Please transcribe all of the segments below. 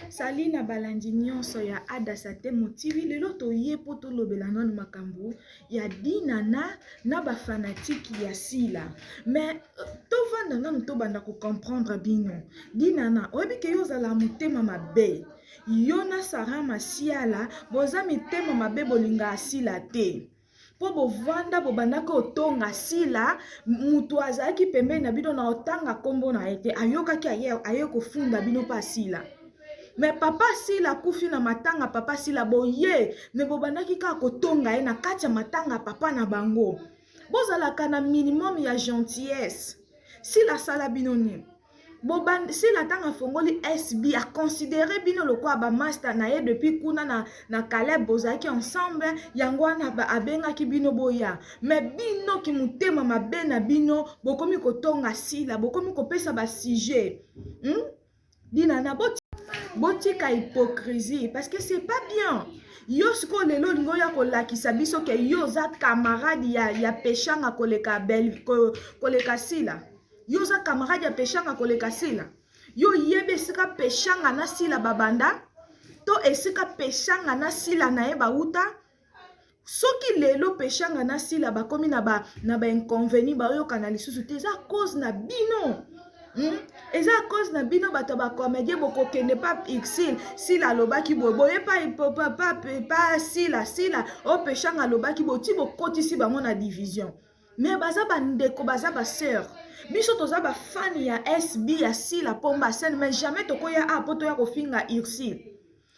Salut na balandi nyonso ya Adasa Temo TV. Lelo toye po tolobela nanu makambo ya Dinana na ba fanatiques ya Sila. Mais tovanda nanu tobanda ko comprendre bino. Dinana, oyebi ke yo ozala motema mabe. Yo na Sarah Masiala boza mitema mabe bolingaka Sila te. Mpo bovanda bobandaki otonga Sila, mutu azalaki pembeni na bino na otanga nkombo na ye te, ayokaki aye kofunda bino mpa Sila. Mais papa Sila akufi na matanga, papa Sila boye, me bobandaki kaka kotonga ye na kati ya matanga papa na bango. Bozalaka na minimum ya gentillesse. Sila asala bino nini? Sila ntango afongoli SB aconsidere bino lokola bamaster na ye depuis kuna na Caleb bozalaki ensemble, yango wana abengaki bino boya. Mais bino ki motema mabe na bino bokomi kotonga Sila, bokomi kopesa ba sujet. Dinana, botika hypocrisie parce que c'est pas bien. Yo sikoyo lelo olingi oya kolakisa biso ke yo oza camarade ya Peshanga koleka bel, koleka Sila. Yo oza camarade ya Peshanga koleka Sila. Yo yebi esika Peshanga na Sila babanda to esika Peshanga na Sila na ye bauta. Soki lelo Peshanga na Sila bakomi na ba inconvénient, bayokana lisusu te, eza cause na bino. Eza cause na bino bato ya bacomédien bokokende pa Ursule. Sila alobaki boye, boye pa Sila, Sila o Peshanga alobaki boye, ti bokotisi bango na division. Mais baza bandeko, baza ba sœur. Biso toza ba fan ya SB ya Sila Pomba scène, mais jamais tokoya a po toya kofinga Ursule.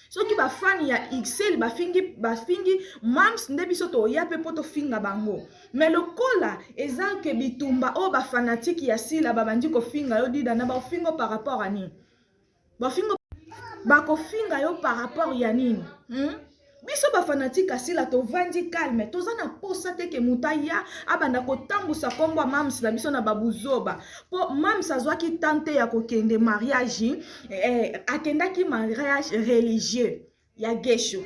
Soki ba fan ya Ursule bafingi Mams nde biso toya pe po tofinga bango. Mais lokola eza ke bitumba oyo ba fanatique ya Sila babandi kofinga yo Dida na bafingo par rapport à nini? Bafingo bakofinga yo par rapport ya nini? Biso ba fanatique ya Sila tovandi calme, toza na posa te ke moto aya abanda kotambusa kombo ya Mams na biso na babuzoba. Po Mams azwaki tante ya kokende mariage, akendaki mariage religieux ya Gesho.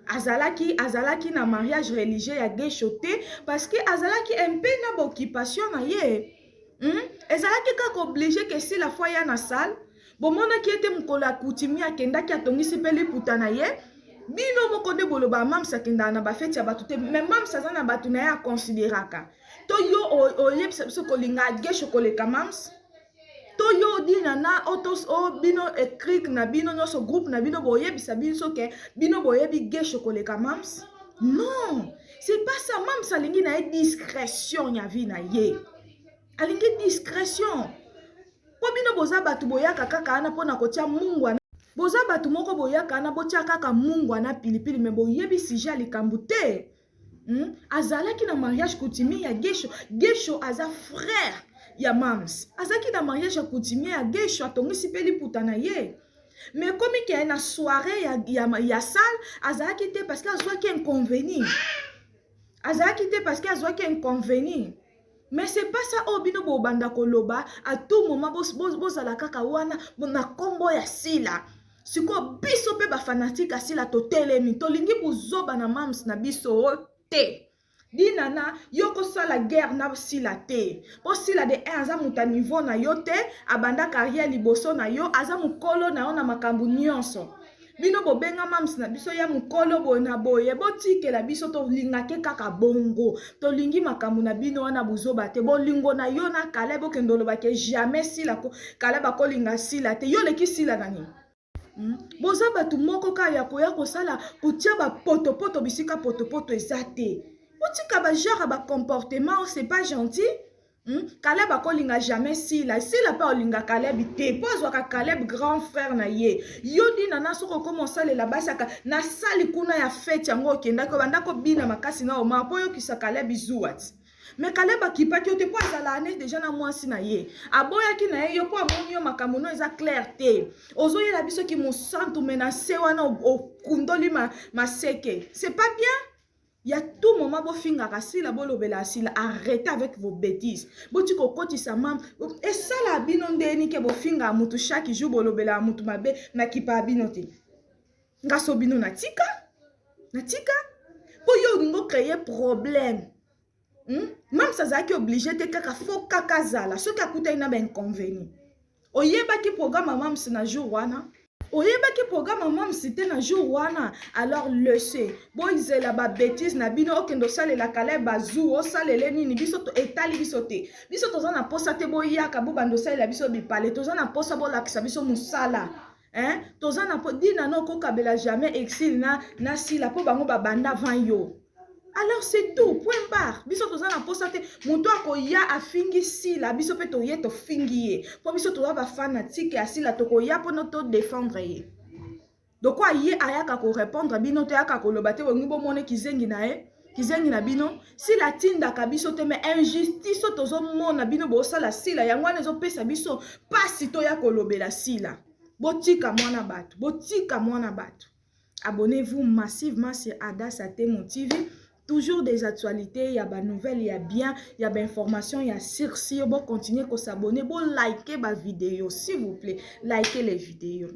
Azalaki na mariage religieux ya Gesho te parce que azalaki un peu na ba occupation na ye. Ezalaki kaka obligé ke Sila fois ya na salle. Bomonaki ete mokolo ya coutumier akendaki atongisi mpe liputa na ye. Bino moko nde boloba Mams akendaka na bafeti ya bato te, mais Mams aza na bato na ye akonsideraka. To yo oyebisa biso kolinga Gesho koleka Mams? To yo Dinana o bino écrique na bino nyonso groupe na bino boyebisa biso ke bino boyebi Gesho koleka Mams? Non, c'est pas ça. Mams alingi na ye discrétion ya vie na ye. Alingi discrétion. Po bino boza bato boyaka kaka wana mpona kotia mungwa. Boza bato moko boyaka wana botia kaka mungwa na pilipili, mais boyebi sujet ya likambo te. Azalaki na mariage coutumier ya Gesho. Gesho aza frère ya Mams. Azalaki na mariage ya coutumier ya Gesho, atongisi mpe liputa na ye. Mais komi ke na soirée ya salle, azalaki te parce que azwaki inconvénient. Azalaki te parce que azwaki inconvénient. Mais c'est pas ça oyo bino bobanda koloba à tout moment bozala kaka wana na kombo ya Sila. Sikoyo biso pe ba fanatique ya Sila totelemi, tolingi buzoba na Mams na biso te. Dinana, yo kosala guerre na Sila te. Po Sila de 1 aza moto ya niveau na yo te, abanda carrière liboso na yo, aza mokolo na yo na makambo nyonso. Bino bobenga Mams na biso ya mokolo boye na boye, botikela biso tolingake kaka bongo. Tolingi makambo na bino wana buzoba te. Bolingo na yo na Caleb okende olobake jamais Sila ko Caleb akolinga Sila te. Yo leki Sila na nini? Boza bato moko kaka ya koya kosala kotia ba potopoto bisika potopoto eza te. Botika ba genre ba comportement, c'est pas gentil. Caleb akolinga jamais Sila. Sila pe olinga Caleb te. Po azwaka Caleb grand frère na ye. Yo Dinana soko okoma osalela basaka na sali kuna ya fête yango okendaki obanda kobina makasi na Omar po oyokisa Caleb zuwati. Mais Caleb akipaki yo te po azala ane déjà na mwasi na ye. Aboyaki na ye yo po amoni yo makambo no eza clair te. Ozoyela biso ki mosantu mais na se wana okundoli maseke. C'est pas bien. Ya tout moment bofingaka Sila, bolobela Sila, arrêtez avec vos bêtises. Boti kokotisa mam esala bino ndeni ke bofinga mutu chaque jour bolobela mutu mabe na kipa bino te. Ngaso bino na tika? Na tika? Po yo olingo créer problème. Mams azalaki obligé te kaka fo kaka zala soki akutaki na ba inconvénient. Oyebaki programme ya Mams na jour wana? Oyebaki programme ya Mam's te na jour wana? Alors laisse bozela babêtises na bino. Okende osalela Caleb bazu, osalele nini, biso etali biso te. Biso toza na posa te boyaka bobanda osalela biso bipale. Toza na posa bolakisa biso mosala, hein? Toza na dina na okokabela jamais exil na Sila, mpo bango babanda avant yo. Alors c'est tout, point barre. Biso toza na posa te moto akoya afingi Sila, biso mpe toye tofingi ye, mpo biso toza bafanatiques ya Sila. Tokoya mpona todéfendre ye. Lokwa ye ayaka korépondre bino te, ayaka koloba te. Bongi bomona kizengi na ye, kizengi na bino. Sila atindaka biso te, mais injustice oyo tozomona bino bosala Sila, yango wana ezopesa biso mpasi toya kolobela Sila. Botika mwana bato, botika mwana bato. Abonnez-vous massivement sur Adassa Temo TV, toujours des actualités ya banouvelles ya bien, ya bainformation ya sur sur. Bocontinue kos'abonner, bolike bavidéo, s'il vous plaît, likez les vidéos.